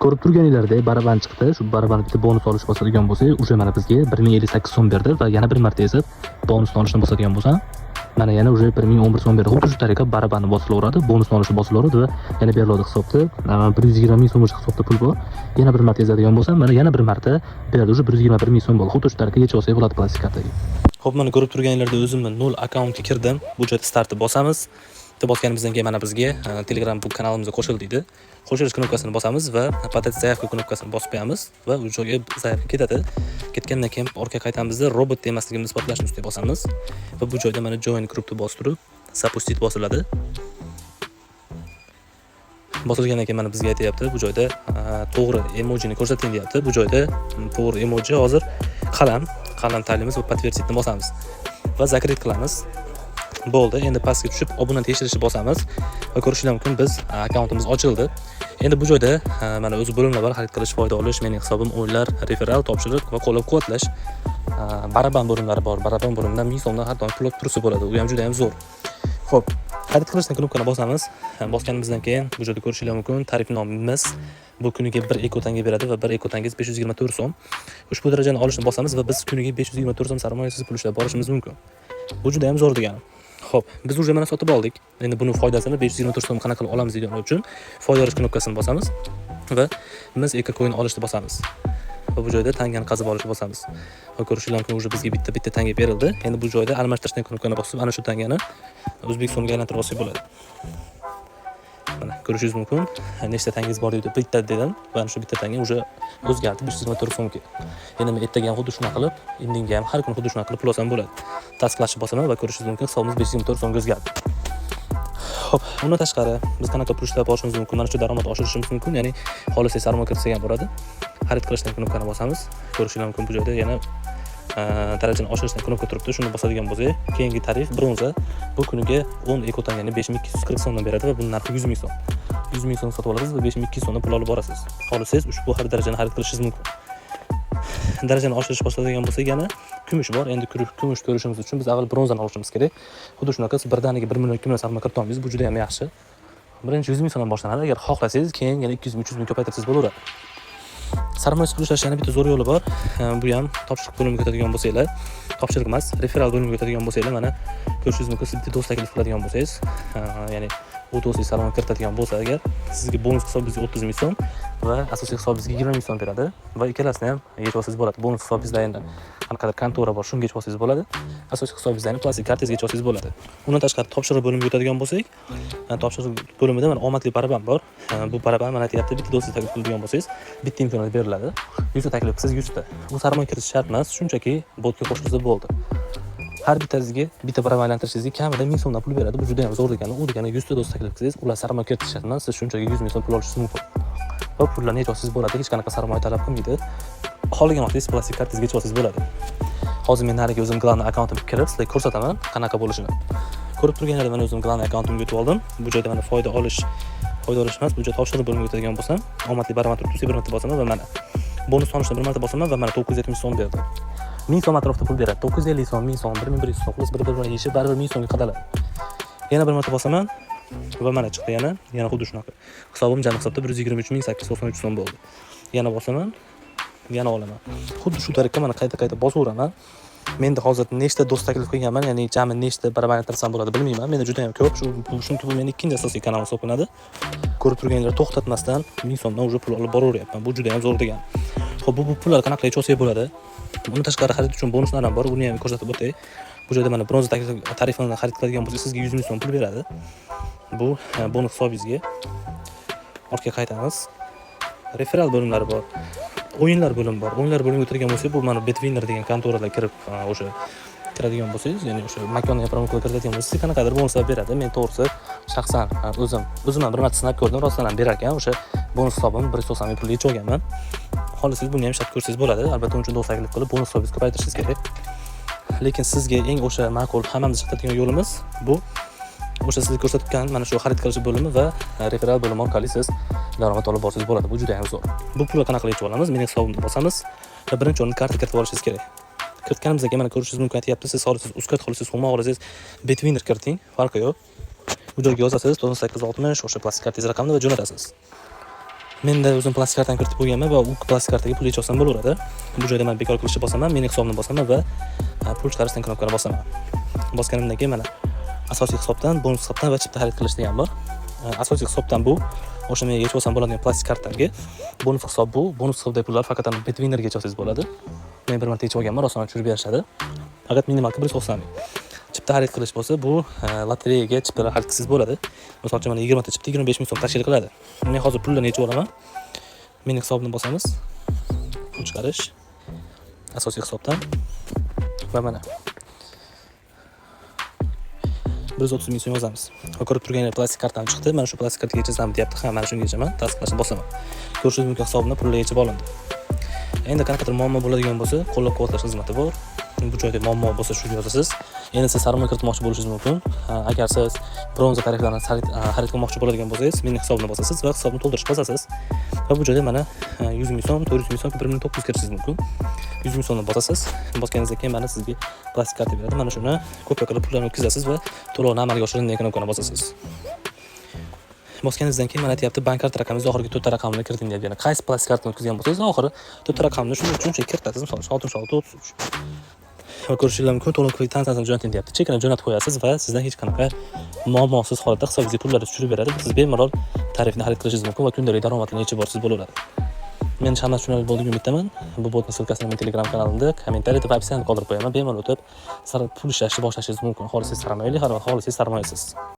Ko'rib turganinglardek, baraban chiqdi. Shu baraban bitta bonus olish bosadigan bo'lsak, уже mana bizga 1058 so'm berdi va yana bir marta esa bonusni olishni bosadigan bo'lsam, mana yana уже 1011 so'm berdi. Xuddi shu tariqa barabanni bosilaveradi, bonusni olishi bosilaveradi va yana beriladi hisobda. 120 ming so'm o'sha hisobda pul bor. Yana bir marta ezadigan bo'lsam, mana yana bir marta berdi, уже 121 ming so'm bo'ldi. Xuddi shu tariqa yechib olsak bo'ladi plastik kartaga. Xo'p, mana ko'rib turganinglarda o'zimni nol akkauntga kirdim. Bu joyda startni bosamiz. Bitta bosganimizdan keyin mana bizga Telegram bu kanalimizga qo'shil deydi. Qo'shilish knopkasini bosamiz va "Подать заявку" knopkasini bosib qo'yamiz va u joyga заявка ketadi. Ketgandan keyin orqaga qaytamizda, robot emasligimizni isbotlashni ustiga bosamiz va bu joyda mana "Join group" bosib turib, "Запустить" bosiladi. Bosilgandan keyin mana bizga aytyapti, bu joyda to'g'ri emojini ko'rsating deyapti. Bu joyda to'g'ri emoji hozir qalam, qalam tanlaymiz va "Подтвердить" ni bosamiz va "Закрыть" qilamiz. Bo'ldi. Endi pastga tushib, obuna tekshirishni bosamiz va ko'rishinglar mumkin, biz akkauntimiz ochildi. Endi bu joyda mana o'zi bo'limlar bor: xarid qilish, foyda olish, mening hisobim, o'yinlar, referal, topshiriq va qo'llab-quvvatlash. Baraban bo'limlari bor. Baraban bo'limidan 1000 so'mdan har doim pul olib tursa bo'ladi. U ham juda ham zo'r. Xo'p, xarid qilishdan knopkani bosamiz. Bosganimizdan keyin bu joyda ko'rishinglar mumkin, tarif nomimiz bu kuniga 1 eko tanga beradi va 1 eko tangiz 524 so'm. Ushbu darajani olishni bosamiz va biz kuniga 524 so'm sarmoyasiz pul ishlab borishimiz mumkin. Bu juda ham zo'r degani. Xo'p, biz уже mana sotib oldik. Endi buni foydasini, 524 so'm qanaqa qilib olamiz degani uchun foyda olish knopkasini bosamiz va biz eko coin olishni bosamiz. Va bu joyda tangani qazib olishni bosamiz. Va ko'rishinglar mumkin, уже bizga bitta bitta tanga berildi. Endi bu joyda almashtirishdan knopkani bosib, ana shu tangani o'zbek so'miga aylantirib olsak bo'ladi. Mana ko'rishingiz mumkin. Nechta tangangiz bor deydi. Bitta dedim va ana shu bitta tanga уже o'zgardi 524 so'mga. Endi men ertaga ham xuddi shunaqa qilib, indinga ham har kuni xuddi shunaqa qilib pul olsam bo'ladi. Tasdiqlashni bosaman va ko'rishingiz mumkin, hisobimiz 524 so'mga o'zgardi. Xo'p, undan tashqari biz qanaqa pul ishlab olishimiz mumkin? Mana shu daromad oshirishimiz mumkin, ya'ni xohlasak, sarmoya kiritsak ham bo'ladi. Xarid qilishdan knopkani bosamiz. Ko'rishingiz mumkin, bu joyda yana darajani oshirishdan knopka turibdi. Shuni bosadigan bo'lsak, keyingi tarif bronza. Bu kuniga 10 eko tangani 5240 so'mdan beradi va buning narxi 100 ming so'm. 100 ming so'm sotib olasiz va 5200 so'mdan pul olib borasiz. Xohlasangiz, ushbu har darajani xarid qilishingiz mumkin. Darajani oshirish bosadigan bo'lsak, yana kumush bor. Endi kumush ko'rishimiz uchun biz avval bronzani olishimiz kerak. Xuddi shunaqa siz birdaniga 1 million, 2 million sarmoya kirita olmaysiz. Bu juda ham yaxshi. Birinchi 100 ming so'mdan boshlanadi. Agar xohlasangiz, keyin yana 200 ming, 300 ming ko'paytirsangiz bo'laveradi. Sarmoyasiz pul ishlash yana bitta zo'r yo'li bor. Bu ham topshiriq bo'limiga o'tadigan bo'lsanglar, topshiriq emas, referal bo'limiga o'tadigan bo'lsanglar, mana ko'rishingiz mumkin, siz bitta do'st taklif qiladigan bo'lsangiz, ya'ni u do'stingiz sarmoya kiritadigan bo'lsa agar, sizga bonus hisobingizga 30 ming so'm va asosiy hisobingizga 20 ming so'm beradi va ikkalasini ham yechib olsangiz bo'ladi. Bonus hisobingizda endi qanaqadir kontora bor, shunga yechib olsangiz bo'ladi. Asosiy hisobingizda ham plastik kartangizga yechib olsangiz bo'ladi. Undan tashqari topshiriq bo'limiga o'tadigan bo'lsak, topshiriq bo'limida mana omadli baraban bor. Bu baraban mana aytyapti, bitta do'stingiz taklif qiladigan bo'lsangiz, bitta imkoniyat beriladi. 100 ta taklif qilsangiz, 100 ta. Bu sarmoya kiritish shart emas, shunchaki botga qo'shilsa bo'ldi. Har bittasiga bitta baraban aylantirishingizga kamida 1000 so'mdan pul beradi. Bu juda ham zo'r degani. U degani 100 ta do'st taklif qilsangiz, ular sarmoya kiritish shart emas, siz shunchaki 100 ming so'm pul olishingiz mumkin. Va pullarni yechib olsangiz bo'ladi, hech qanaqa sarmoya talab qilmaydi. Xohlagan vaqtingiz plastik kartangizga yechib olsangiz bo'ladi. Hozir men narigi o'zim главный akkauntimga kirib, sizlarga ko'rsataman qanaqa bo'lishini. Ko'rib turganlaringiz, mana o'zim главный akkauntimga o'tib oldim. Bu joyda mana foyda olish, foyda olish emas, bu joyda topshiriq bo'limiga o'tadigan bo'lsam, omadli baraban turibdi, bir marta bosaman va mana bonus sonishni bir marta bosaman va mana 970 so'm berdi. 1000 so'm atrofida pul beradi. 950 so'm, 1000 so'm, 1100 so'm, xullas bir-birini yeyishib baribir 1000 so'mga qadaladi. Yana bir marta bosaman va mana chiqdi yana, yana xuddi shunaqa. Hisobim jami hisobda 123 893 so'm bo'ldi. Yana bosaman, yana olaman. Xuddi shu tariqa mana qayta-qayta bosaveraman. Menda hozir nechta do'st taklif qilganman, ya'ni jami nechta baraban aytirsam bo'ladi, bilmayman. Menda juda ham ko'p. Shu bu, chunki bu meni ikkinchi asosiy kanalim hisoblanadi. Ko'rib turganinglar, to'xtatmasdan 1000 so'mdan уже pul olib boraveryapman. Bu juda ham zo'r degani. Xo'p, bu pullar qanaqa qilib olsak bo'ladi? Undan tashqari xarid uchun bonuslar ham bor, uni ham ko'rsatib o'tay. Bu joyda mana bronza tarifini xarid qiladigan bo'lsangiz, sizga 100 ming so'm pul beradi. Bu bonus hisobingizga. Orqaga qaytamiz. Referal bo'limlari bor. O'yinlar bo'limi bor. O'yinlar bo'limiga o'tadigan bo'lsak, bu mana Betwinner degan kontoralar kirib, o'sha kiradigan bo'lsangiz, ya'ni o'sha makonni promokod kiritadigan bo'lsangiz, sizga qanaqadir bonuslar beradi. Men to'g'risi shaxsan o'zim ham bir marta sinab ko'rdim, rostdan ham berar ekan. O'sha bonus hisobim 190 ming pul yechib olganman. Xohlasangiz, buni ham ishlatib ko'rsangiz bo'ladi. Albatta, uning uchun do'st taklif qilib, bonus hisobingizni ko'paytirishingiz kerak. Lekin sizga eng o'sha ma'qul, hammamiz ishlatadigan yo'limiz bu o'sha sizga ko'rsatgan mana shu xarid qilish bo'limi va referal bo'limi orqali siz daromad olib borsangiz bo'ladi. Bu juda ham zo'r. Bu pulni qanaqa qilib yechib olamiz? Mening hisobimni bosamiz va birinchi o'rinda karta kiritib olishingiz kerak. Kiritganimizdan keyin mana ko'rishingiz mumkin, aytyapti, siz xohlasangiz Uzcard, xohlasangiz Humo, xohlasangiz Betwinner kiriting, farqi yo'q. Bu joyga yozasiz 9860 o'sha plastik kartangiz raqamini va jo'natasiz. Menda o'zim plastik kartani kiritib qo'yganman va u plastik kartaga pul yechib olsam bo'laveradi. Bu joyda man bekor qilishni bosaman, meni hisobimni bosaman va pul chiqarish degan knopkani bosaman. Bosganimdan keyin mana asosiy hisobdan, bonus hisobdan va chipta xarid qilish degan bor. Asosiy hisobdan bu o'sha men yechib olsam bo'ladigan plastik kartamga. Bonus hisob, bu bonus hisobdagi pullar faqat Betwinnerga yechib olsangiz bo'ladi. Men bir marta yechib olganman, rostdan tushirib berishadi. Faqat минималка 190 ming. Chipta xarid qilish bo'lsa, bu lotereyaga chiptalar xarid qilsangiz bo'ladi. Misol uchun, mana 20 ta chipta 25 ming so'm tashkil qiladi. Men hozir pullarni yechib olaman. Meni hisobimni bosamiz. Pul chiqarish asosiy hisobdan va mana 130 ming so'm yozamiz. Va ko'rib turganingiz, plastik kartam chiqdi. Mana shu plastik kartaga yechasanmi deyapti. Ha, mana shunga yechaman. Tasdiqlashni bosaman. Ko'rishingiz mumkin, hisobimda pullar yechib olindi. Endi qanaqadir muammo bo'ladigan bo'lsa, qo'llab-quvvatlash xizmati bor. Bu joyda muammo bo'lsa, shunga yozasiz. Endi siz sarmoya kiritmoqchi bo'lishingiz mumkin. Ha, agar siz bronza tariflarini xarid qilmoqchi bo'ladigan bo'lsangiz, meni hisobimni bosasiz va hisobni to'ldirish bosasiz. Va bu joyda mana 100 ming so'm, 400 ming so'm, 1 million 900 kirishingiz mumkin. 100 ming so'mni bosasiz. Bosganingizdan keyin mana sizga plastik karta beradi. Mana shuni kopiya qilib pullarni o'tkazasiz va to'lovni amalga oshiring degan knopkani bosasiz. Bosganingizdan keyin mana aytyapti, bank karta raqamingizni oxirgi to'rtta raqamini kiriting deyapti. Ya'ni qaysi plastik kartani o'tkazgan bo'lsangiz, oxiri to'rtta raqamni shuni shuncha kiritasiz. Misol uchun, 66 33. Va ko'rishingiz mumkin, to'lov kvitantsiyasini jo'nating deyapti. Chekini jo'natib qo'yasiz va sizdan hech qanaqa muammosiz holatda hisobingizga pullar tushirib beradi. Siz bemalol tarifni xarid qilishingiz mumkin va kundalik daromadini yechib borsangiz bo'laveradi. Men hammasi tushunarli bo'ldi degan umiddaman. Bu botni ссылка sini men Telegram kanalimda, kommentariyada va описание da qoldirib qo'yaman. Bemalol o'tib, pul ishlashni boshlashingiz mumkin. Xohlasangiz sarmoyali, xohlasangiz sarmoyasiz.